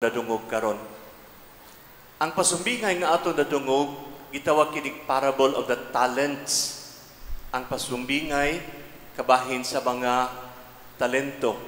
Nadungog karon. Ang pasumbingay nga ato nadungog, gitawag kinig parable of the talents. Ang pasumbingay kabahin sa mga talento.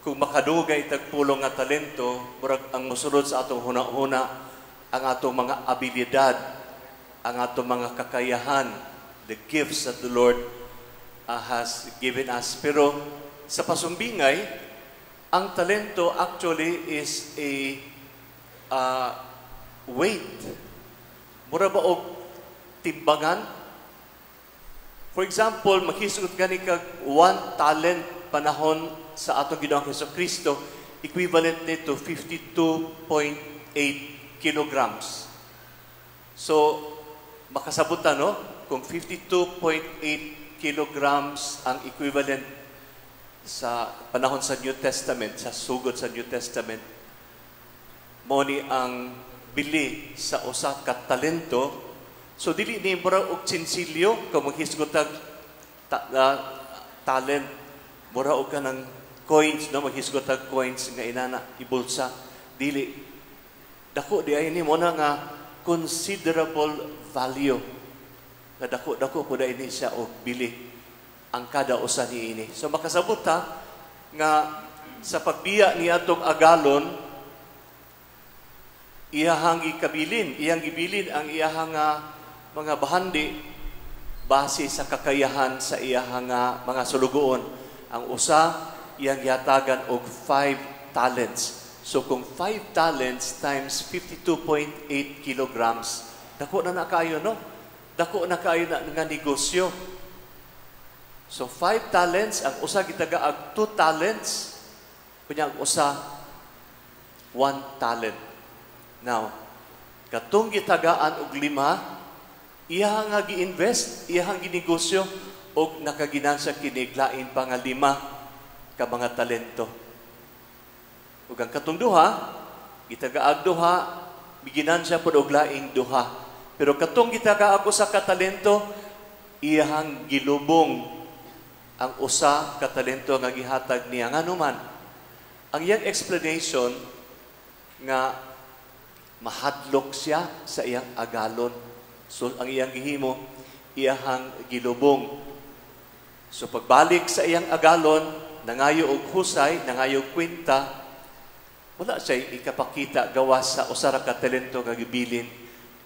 Kung makadugay tag 10 nga talento, murag ang mosulod sa atong huna-huna ang atong mga abilidad, ang atong mga kakayahan, the gifts that the Lord has given us. Pero sa pasumbingay, ang talento actually is a weight. Mura ba og timbangan? For example, makisugot gani kag 1 talent panahon sa atong Ginoong Hesus Kristo, equivalent nito 52.8 kilograms. So, makasabot ta, no? Kung 52.8 kilograms ang equivalent sa panahon sa New Testament, sa sugod sa New Testament, mo ni ang bili sa usa ka talento. So dili ni mura og tsinsilyo kung maghisgot tag talent, mura og kanang coins, no, maghisgot tag coins nga inana ibulsa. Dili, dako di ay ni mo na nga considerable value nga dako dako pud ini siya og bili ang kada usa niini. So makasabot ta nga sa pagbiya ni atong agalon, iyahang gikabilin, iyang gibilin ang iyahang nga mga bahandi base sa kakayahan sa iyahang nga mga sulugoon. Ang usa, iyang gihatagan og 5 talents. So kung 5 talents times 52.8 kilograms, dako na na kayo, no? Dako na kayo na nga negosyo. So 5 talents, ang usa gitagaag 2 talents, kunya ang usa 1 talent. Now, katong gitagaan og 5, iya nga gi-invest, iyang ginegosyo og nakaginansya kini lain pa nga 5 ka mga talento. Ug ang katong duha, gitagaag 2, miginansya pod og laing 2. Pero katong gitagaag usa ka talento, iyang gilubong ang usa ka talento nga gihatag niya. Ngano man? Ang iyang explanation nga mahadlok siya sa iyang agalon. So ang iyang gihimo, iyahang gilubong. So pagbalik sa iyang agalon, nangayo og husay, nangayo og kwenta, wala siya ikapakita gawas sa usa ra ka talento nga gibilin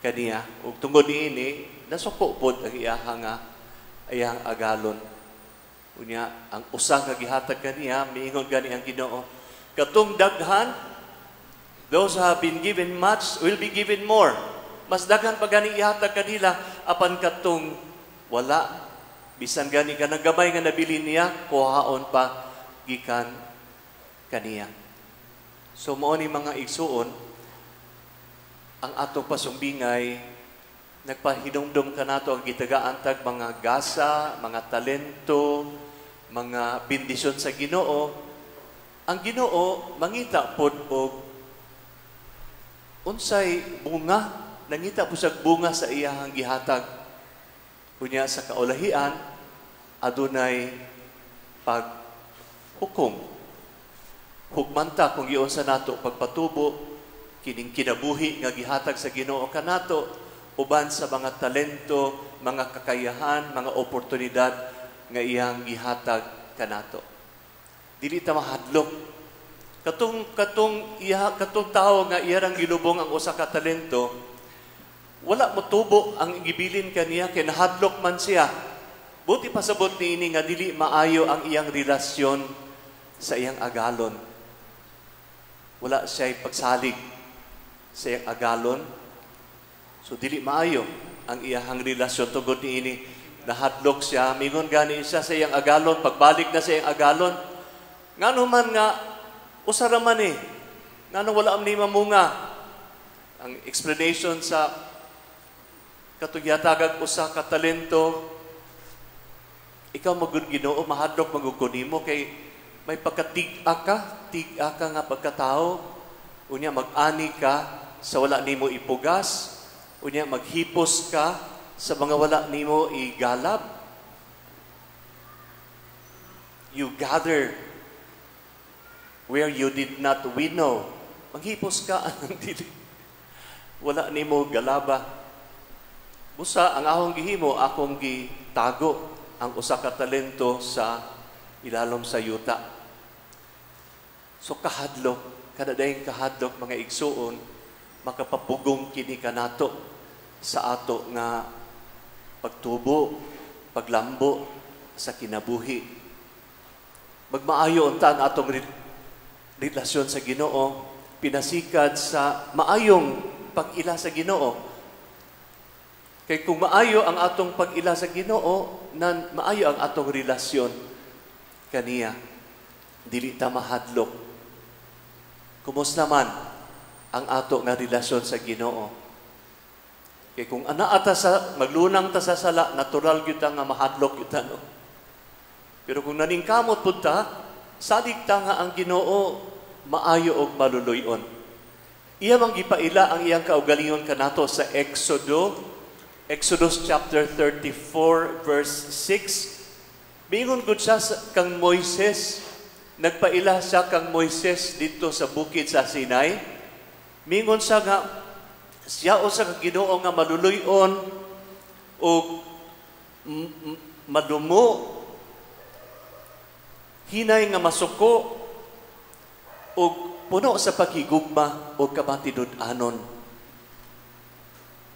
kaniya. Ug tungod niini, nasuko pod ang iyahang nga iyang agalon. Unya, ang usa nga gihatag kaniya, miingon gani ang Ginoo, katong daghan, those who have been given much will be given more. Mas daghan pa gani ihatag kanila, apan katong wala, bisan gani kanang gamay nga nabilin niya, kuhaon pa gikan kaniya. So mao ni, mga igsuon, ang atong pasumbingay nagpahinumdum kanato ang gitagaan tag mga gasa, mga talento, mga bendisyon sa Ginoo. Ang Ginoo mangita pod og unsay bunga, nangita po siya bunga sa iyahang gihatag. Unya sa kaulahian, adunay paghukom. Hukmanta kung giunsa nato pagpatubo kining kinabuhi nga gihatag sa Ginoo kanato uban sa mga talento, mga kakayahan, mga oportunidad nga iyang gihatag kanato. Dili ta mahadlok. Katong iya, katong tawo nga iyang gilubong ang usa ka talento, wala motubo ang gibilin kaniya kay nahadlok man siya. Buot pasabot niini nga dili maayo ang iyang relasyon sa iyang agalon. Wala siya pagsalig sa iyang agalon. So dili maayo ang iyahang relasyon tungod niini. Nahadlok siya, mingon gani siya sa iyang agalon, pagbalik na sa iyang agalon, ngano man nga usa ra man eh. Ngano wala am ni mamunga? Ang explanation sa katong gihatagag usa ka talento, ikaw magud, Ginoo, mahadlok magud ko nimo kay may pagkatig-a ka, tig-a ka nga pagkatao. Unya mag-ani ka sa wala nimo ipugas, unya maghipos ka sa mga wala nimo igalab. You gather where you did not winnow. Manghipos ka ang dili. Wala nimo galaba. Busa ang akong gihimo, akong gitago ang usa ka talento sa ilalom sa yuta. So kahadlok, kada dayong kahadlok, mga igsuon, makapapugong kini kanato sa ato nga pagtubo, paglambo sa kinabuhi. Magmaayo unta ang atong relasyon sa Ginoo, pinasikad sa maayong pag-ila sa Ginoo. Kay kung maayo ang atong pag-ila sa Ginoo, nan maayo ang atong relasyon kaniya. Dili ta mahadlok. Kumusta man ang ato nga relasyon sa Ginoo? Kay kung ana ata sa maglunang ta sa sala, natural gyud ta nga mahadlok gyud ta, no. Pero kung naningkamot pud ta, salig ta nga ang Ginoo maayo og maluluy-on. Iya mang gipaila ang iyang kaugalingon kanato sa Exodus chapter 34 verse 6. Mingon gud siya kang Moises, nagpaila siya kang Moises dito sa bukid sa Sinai. Mingon siya nga siya usa ka Ginoo nga maluluy-on ug malumo, hinay nga masuko ug puno sa paghigugma ug kamatinud-anon.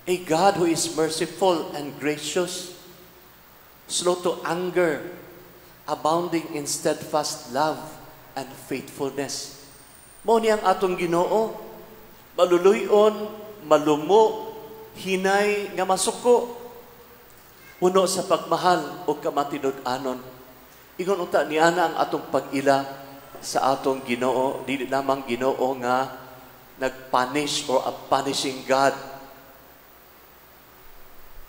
A God who is merciful and gracious, slow to anger, abounding in steadfast love and faithfulness. Mao ni ang atong Ginoo, maluluy-on, malumo, hinay nga masuko, puno sa pagmahal ug kamatinud-anon. Ingon unta niana ang atong pag-ila sa atong Ginoo, dili lamang Ginoo nga nagpunish or a punishing God.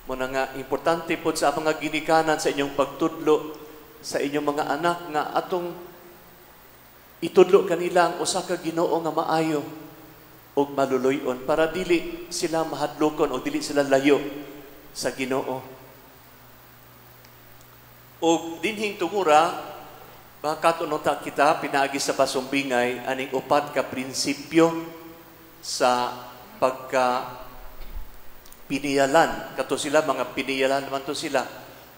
Muna nga importante pod sa mga ginikanan, sa inyong pagtudlo sa inyong mga anak, nga atong itudlo kanila ang usa ka Ginoo nga maayo ug maluluy-on para dili sila mahadlokon o dili sila layo sa Ginoo. Og dinhing tungura, baka unta kita pinaagi sa pasumbingay aning upat ka prinsipyo sa pagka piniyalan. Kato sila, mga piniyalan man to sila.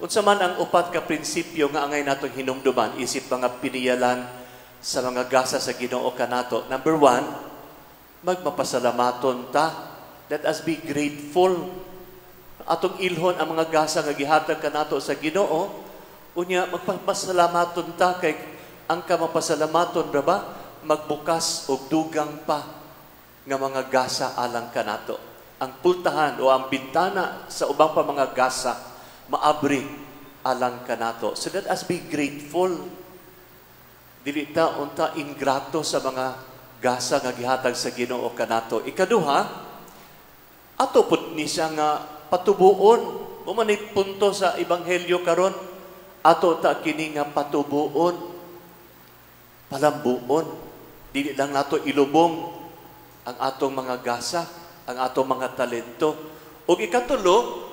Unsa man ang upat ka prinsipyo nga angay natong hinumduman isip mga piniyalan sa mga gasa sa Ginoo kanato? Number 1, magmapasalamaton ta. Let us be grateful. Atong ilhon ang mga gasa nga gihatag kanato sa Ginoo. Unya magpapasalamaton ta, kay ang kamapasalamaton ra ba magbukas og dugang pa nga mga gasa alang kanato. Ang pultahan o ang bintana sa ubang pa mga gasa maabri alang kanato. So let us be grateful. Dili ta unta ingrato sa mga gasa nga gihatag sa Ginoo kanato. Ikaduha, ato pud ni siya nga patubuon. Mao man punto sa ebanghelyo karon, ato ta kini nga patubuon, palambuon. Dili lang nato ilubong ang atong mga gasa, ang atong mga talento. Ug ikatulo,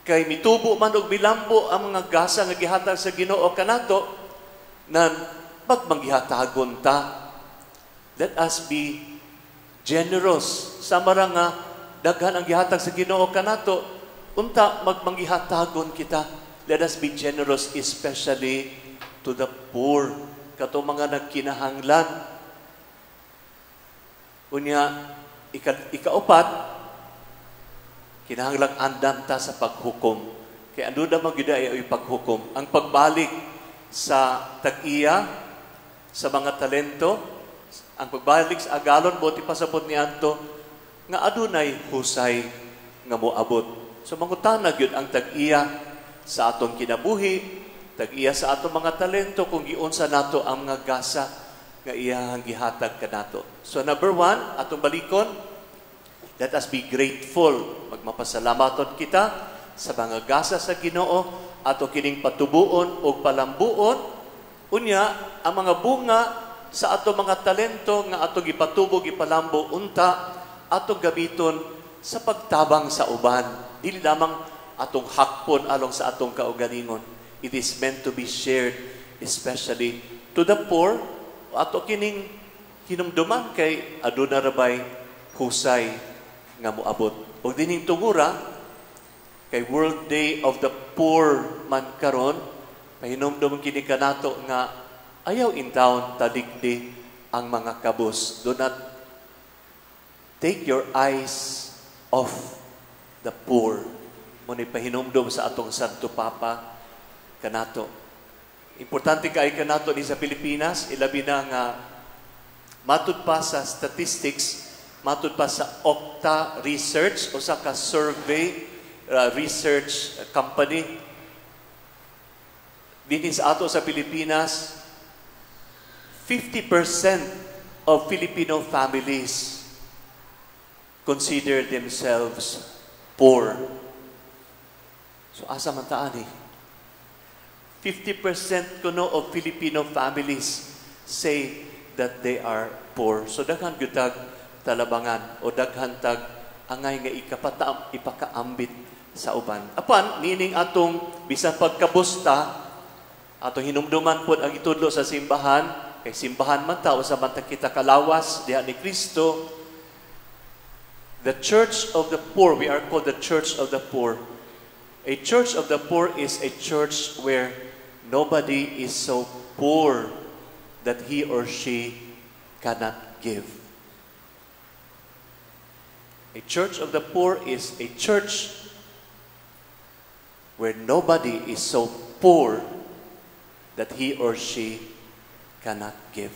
kay mitubo man og milambo ang mga gasa nga gihatag sa Ginoo kanato, nan magmanggihatagon ta. Let us be generous. Sama ra nga daghan ang gihatag sa Ginoo kanato, unta magmanggihatagon kita. Let us be generous, especially to the poor, kato mga nagkinahanglan. Unya, ikaupat, kinahanglang andam ta sa paghukom. Kay anduda man gyud ay paghukom. Ang pagbalik sa tag-iya, sa mga talento, ang pagbalik sa agalon, buot ipasabot niadto, nga adunay husay nga moabot. So mangutana gyud ang tag-iya sa atong kinabuhi, tag-iya sa atong mga talento, kung giunsa nato ang mga gasa nga iyang gihatag kanato. So number 1, atong balikon, let us be grateful. Magmapasalamaton kita sa mga gasa sa Ginoo, ato kining patubuon o palambuon. Unya, ang mga bunga sa ato mga talento nga ato gipatubo, gipalambo, unta atong gamiton sa pagtabang sa uban. Dili lamang atong hakpon along sa atong kaugalingon. It is meant to be shared, especially to the poor. Ato kining Hinumduman kay aduna rabay husay nga moabot. Ug dining tungura kay World Day of the Poor man karon, pahinumdum kini kanato nga ayaw intawon talikdi ang mga kabus. Do not take your eyes off the poor. Mao ni pahinumdum sa atong Santo Papa kanato. Importante kay kanato ni sa Pilipinas, ilabi na nga matud pa sa statistics, matud pa sa Octa Research, usa ka survey research company dinhi sa ato sa Pilipinas, 50% of Filipino families consider themselves poor. So asa man ta ani? 50% kuno of Filipino families say that they are poor. So daghan gyud tag talabangan o daghan tag angay nga ikapata ipakaambit sa uban. Apan nining atong bisan pagkabusta, atong hinumduman pod ang itudlo sa simbahan, kay simbahan man ta, usa man ta kita kalawas diha ni Kristo. The church of the poor, we are called the church of the poor. A church of the poor is a church where nobody is so poor that he or she cannot give. A church of the poor is a church where nobody is so poor that he or she cannot give.